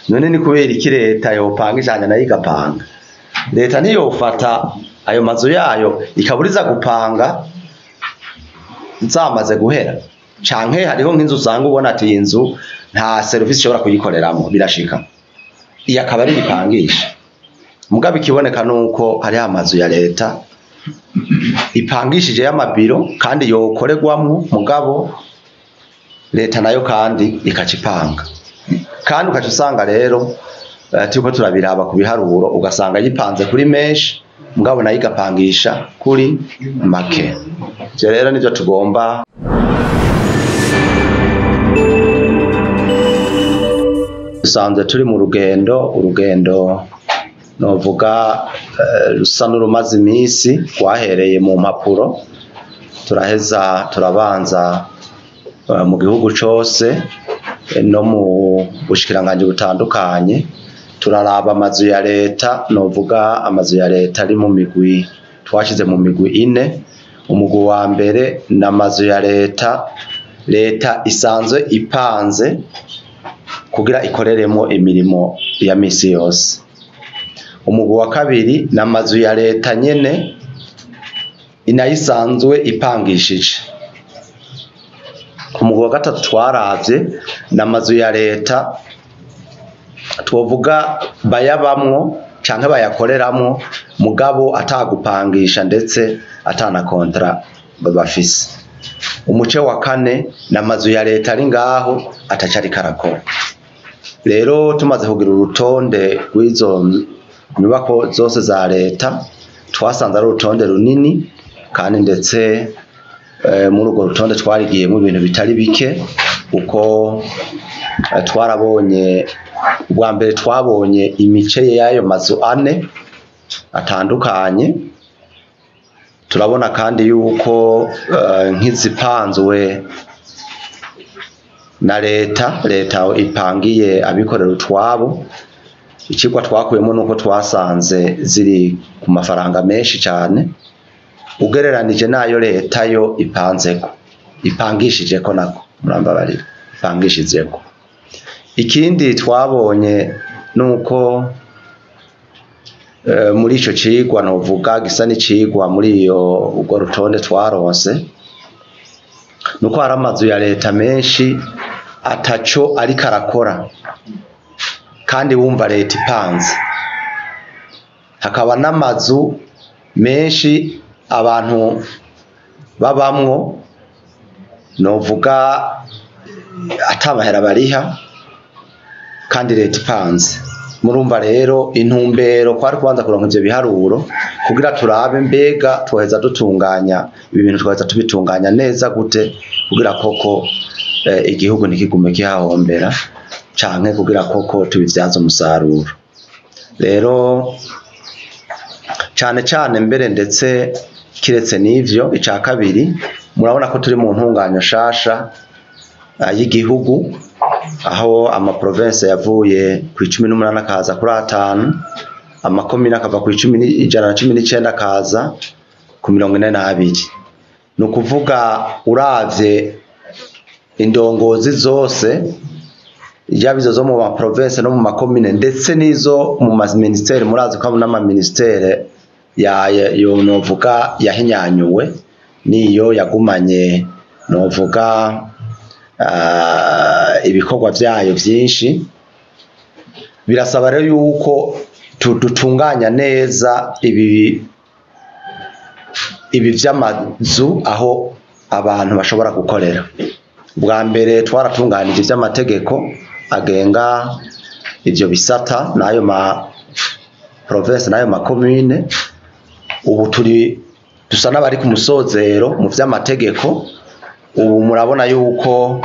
None ni kubera iki leta yopanga ijana nayo igapanga? Leta ntiyofata ayo mazu yayo ikaburiza gupanga zamaze guhera, canke hariho nk'inzu usanga ubona ati iyi nzu nta service ishobora kuyikoreramo, birashika iyi akaba ari ipangisha. Mugabo ikiboneka nuko hariho amazu ya leta ipangishije y'amabiro kandi yokorerwamwo, mugabo leta nayo kandi ikacipanga, kandi ukaca usanga rero turiko turabiraba ku biharuro, ugasanga yipanze kuri menshi mugabo nayo igapangisha kuri make. Ivyo rero nivyo tugomba. Dusanzwe turi mu rugendo, urugendo novuga rusa n'urumaze iminsi, rwahereye mu mpapuro, turaheza turabanza mu gihugu cose no mu bushikiranganji butandukanye, turaraba amazu ya leta, novuga amazu ya leta ari mu migwi, twashize mu migwi ine. Umugwi wa mbere ni amazu ya leta, leta isanzwe ipanze kugira ikoreremo imirimo ya misi yose. Umugwi wa kabiri ni amazu ya leta nyene inayisanzwe ipangishije. Umugwi wa gatatu twaravye ni amazu ya leta twovuga bayabamwo canke bayakoreramwo mugabo atagupangisha ndetse atana kontra bafise. Umuce wa kane ni amazu ya leta ari ngaho atacari karakora. Rero tumaze kugira urutonde rw'izo nyubako zose za leta, twasanze ari urutonde runini, kandi ndetse muri urwo rutonde twarigiyemo ibintu bitari bike, kuko twarabonye ubwa mbere twabonye imice y'ayo mazu ane atandukanye. Turabona kandi yuko nk'izipanzwe na leta, leta ipangiye abikorera utwabo. Icigwa twakuyemo nuko twasanze ziri ku mafaranga menshi cyane ugereranije nayo leta yo ipanzeko, ipangishijeko nako murambabarira, ipangishijeko. Ikindi twabonye nuko muri ico cigwa novuga gisa n'icigwa muri iyo urwo rutonde twaronse, nuko hari amazu ya leta menshi ataco ariko arakora kandi wumva leta ipanze, hakaba n'amazu menshi abantu babamwo novuga atabahera bariha kandi leta ipanze. Murumva rero intumbero kwari kubanza kuronka ivyo biharuro kugira turabe mbega twoheza dutunganya ibi bintu, twoheza tubitunganya neza gute kugira koko igihugu ntikigume kihahombera canke kugira koko tubivyaze umusaruro. Rero cane cane mbere ndetse kiretse n'ivyo, ica kabiri murabona ko turi mu ntunganyo shasha y'igihugu, aho ama province yavuye ku 18 akaza kuri 5, amakomine akava ku 119 akaza ku 42. Ni ukuvuga uravye indongozi zose, yaba izo zo mu ma province no mu makomine ndetse n'izo mu ma ministere, murazi ko n'ama ministere ya yo novuga yahinyanyuwe niyo yagumanye novuga ibikorwa vyayo vyinshi. Birasaba rero yuko dutunganya neza ibi vy'amazu aho abantu bashobora gukorera. Bwa mbere twaratunganije ivy'amategeko agenga ivyo bisata n'ayo ma province n'ayo ma commune. Ubu turi dusa n'abari ku musozero mu vy'amategeko. Ubu murabona yuko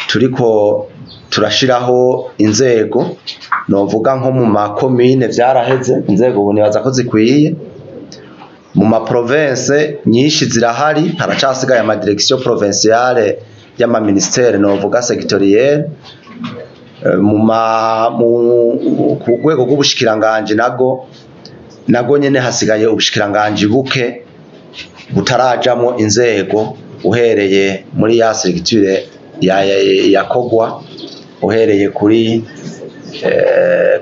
turiko turashiraho inzego, novuga nko mu ma commune vyaraheze, inzego ubu nibaza ko zikwiye. Mu ma province nyinshi zirahari, haracasigaye ama direction provinciale y'ama ministère novuga sectoriel. Ku rwego rw'ubushikiranganje nago nyene hasigaye ubushikiranganje buke butarajamwo inzego, uhereye muri ya structure ya kogwa, uhereye kuri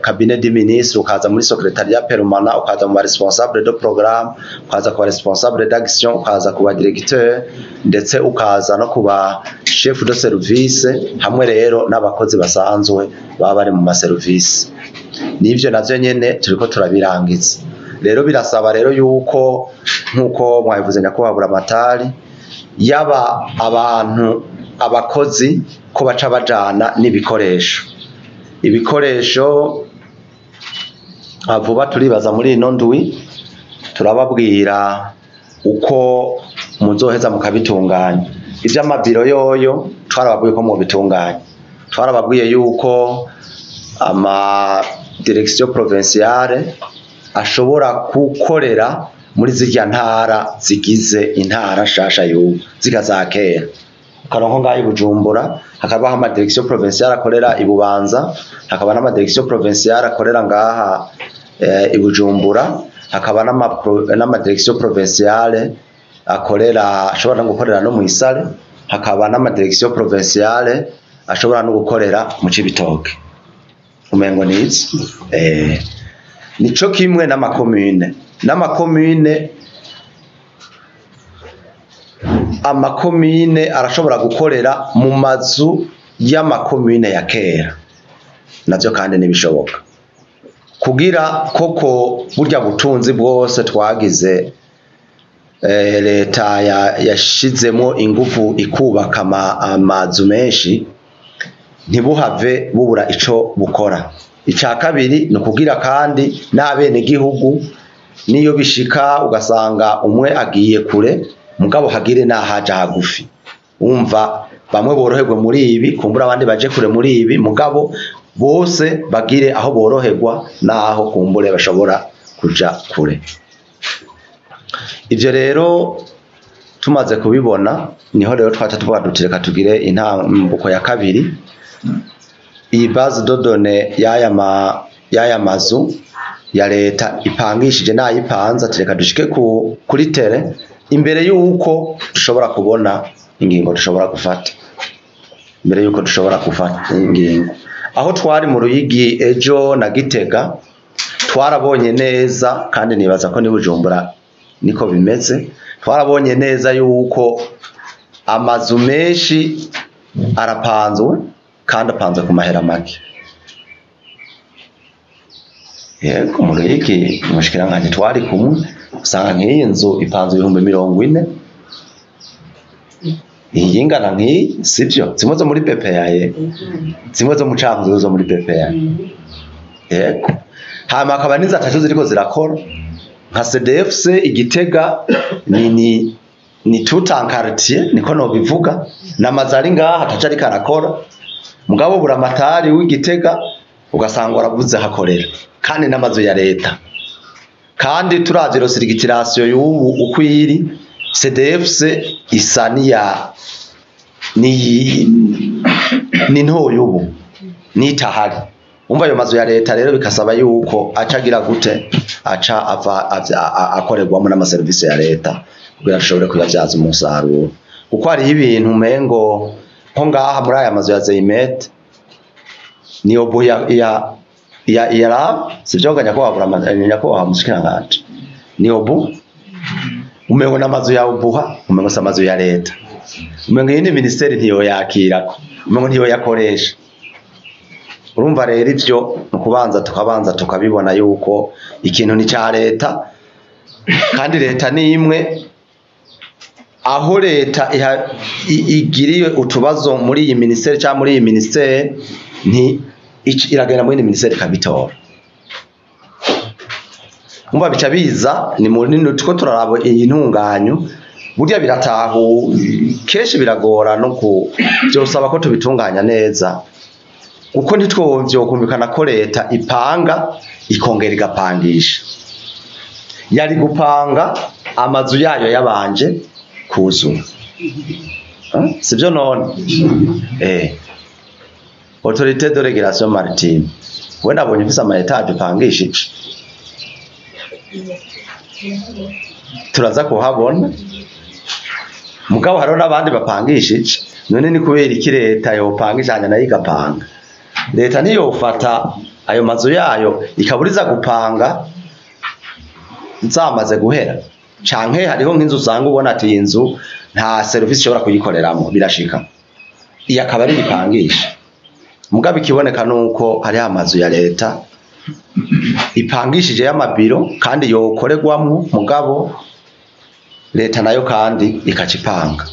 cabinet des ministres, ukaza muri secrétariat permanent, ukaza mu ba responsable de programme, ukaza ku ba responsable d'action, ukaza ku ba directeur, ndetse ukaza no ku ba chef de service, hamwe rero n'abakozi basanzwe baba bari mu ma service. Nivyo navyo nyene turiko turabirangiza. Rero birasaba rero yuko nkuko mwabivuze nyakubahwa Buramatari, yaba abantu abakozi ko baca bajana n'ibikoresho. Ibikoresho vuba turibaza muri ino ndwi turababwira uko muzoheza mukabitunganya. Ivy'amabiro yoyo twarababwiye ko mubitunganya, twarababwiye yuko ama direction provinciale ashobora gukorera muri zirya ntara zigize intara nshasha y'ubu zirya za kera. Ukaronka ngaho i Bujumbura hakabaho ama direction provinciale akorera i Bubanza, hakaba n'ama direction provinciale akorera ngaha i Bujumbura, hakaba n'ama direction provinciale akorera ashobora no gukorera no mw'Isare, hakaba n'ama direction provinciale ashobora no gukorera mu Cibitoke. Umengo nizi nico kimwe n'amakomune, n'amakomune amakomine arashobora gukorera mu mazu y'amakomine ya kera, navyo kandi nibishoboka kugira koko burya butunzi bwose twagize leta yashizemo ingufu ikubaka amazu menshi ntibuhave bubura ico bukora. Ica kabiri ni ukugira kandi n'abene gihugu niyo bishika ugasanga umwe agiye kure mugabo hagire nahaja hagufi, umva bamwe boroherwe muri ibi kumbura abandi baje kure muri ibi, mugabo bose bagire aho boroherwa naho kumbure bashobora kuja kure. Ivyo rero tumaze kubibona niho rero twaca tuvuga duti reka tugire intambuko ya kabiri. Iyi base de données y'aya mazu ya leta ipangishije nayipanza, tureka dushike kuri tere imbere yuko dushobora kubona ingingo dushobora gufata, imbere yuko dushobora gufata ingingo. Aho twari mu Ruyigi ejo na Gitega twarabonye neza, kandi nibaza ko ni Bujumbura niko bimeze, twarabonye neza yuko amazu menshi arapanzwe kandi apanzwe ku mahera make. Yego mu Ruyigi umushikiranganji twari kumwe usanga nk'iyi nzu ipanzwe 40,000, iyi ingana nk'iyi, sivyo? Zimwe zo muri BPA, zimwe zo mu Cankuzo zo muri BPA. Yego hama akaba n'inzu atatu ziriko zirakora nka CDFC Igitega ni tout en quartier niko nobivuga, n'amazu ari ngaha ataca ariko arakora, mugabo Buramatari w'Igitega ugasanga warabuze hakorera, kandi n'amazu ya leta. Kandi turavye rosirigitirasiyo y'ubu uko iri, CDFC isa niya ni ntoya ubu nitahari. Umva ayo mazu ya leta rero bikasaba yuko aca agira gute, aca ava akorerwamo n'amaserivisi ya leta kugira ashobore kuyavyaza umusaruro. Kuko hariho ibintu umengo nko ngaha muri aya mazu ya Zeimet niyo bu ya sivyo nyakubahwa mushikiranganji, niyo bu umengo n'amazu ya Ubuha, umengo si amazu ya leta, umengo iyi ni ministeri ntiyoyakirako, umengo ntiyoyakoresha. Urumva rero ivyo nukubanza tukabanza tukabibona yuko ikintu ni ca leta, kandi leta ni imwe. Aho leta igiriye utubazo muri iyi ministeri cyangwa muri iyi ministeri, nti iragenda muri iyi ministeri ikabitora. Umva bica biza ni muri tuko turaraba iyi ntunganyo, burya biratahu kenshi biragora no ku byosaba ko tubitunganya neza, kuko ntitwovyokumvikana ko leta ipanga ikongera igapangisha. Yari gupanga amazu yayo yabanje kuzura, sivyo none? Autorité de régulation maritime, we nabonye ufise ama etage upangishije, turaza kuhabona. Mugabo hariho n'abandi bapangishije, none ni kubera iki leta yopangishanya nayo igapanga? Leta ntiyofata ayo mazu yayo ikaburiza gupanga zamaze guhera, canke hariho nk'inzu usanga ubona ati iyi nzu nta service ishobora kuyikoreramo, birashika iyi akaba ari ipangisha. Mugabo ikiboneka nuko hariho amazu ya leta ipangishije y'amabiro kandi yokorerwamwo, mugabo leta nayo kandi ikaca ipanga,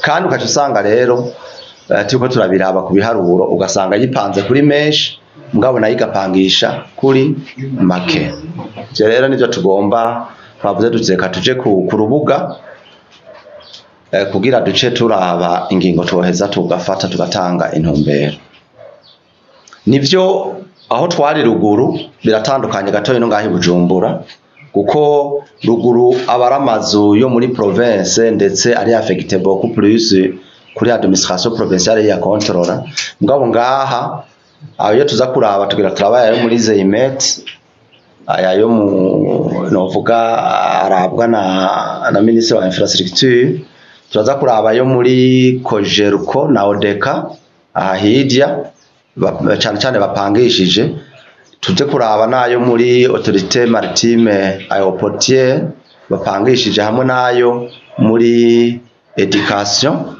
kandi ukaca usanga rero turiko turabiraba ku biharuro, ugasanga yipanze kuri menshi mugabo nayo igapangisha kuri make. Ivyo rero nivyo tugomba, twavuze duti reka tuje ku rubuga kugira duce turaba ingingo twoheza tugafata tugatanga intumbero. Nivyo aho twari ruguru biratandukanye gatoya no ngaho i Bujumbura, kuko ruguru aba ari amazu yo muri province ndetse ari affecté beaucoup plus kuri administration provinciale ya contrôle. Mugabo ngaha ayo tuza kuraba tugira turaba ayo muri Zeimet, aya yo mu novuga arabwa na ministre wa infrastructure, turaza kuraba ayo muri Cogerco na Odeka aha hirya cane cane bapangishije, tuje kuraba nayo muri autorité maritime aéroportière bapangishije, hamwe nayo muri education.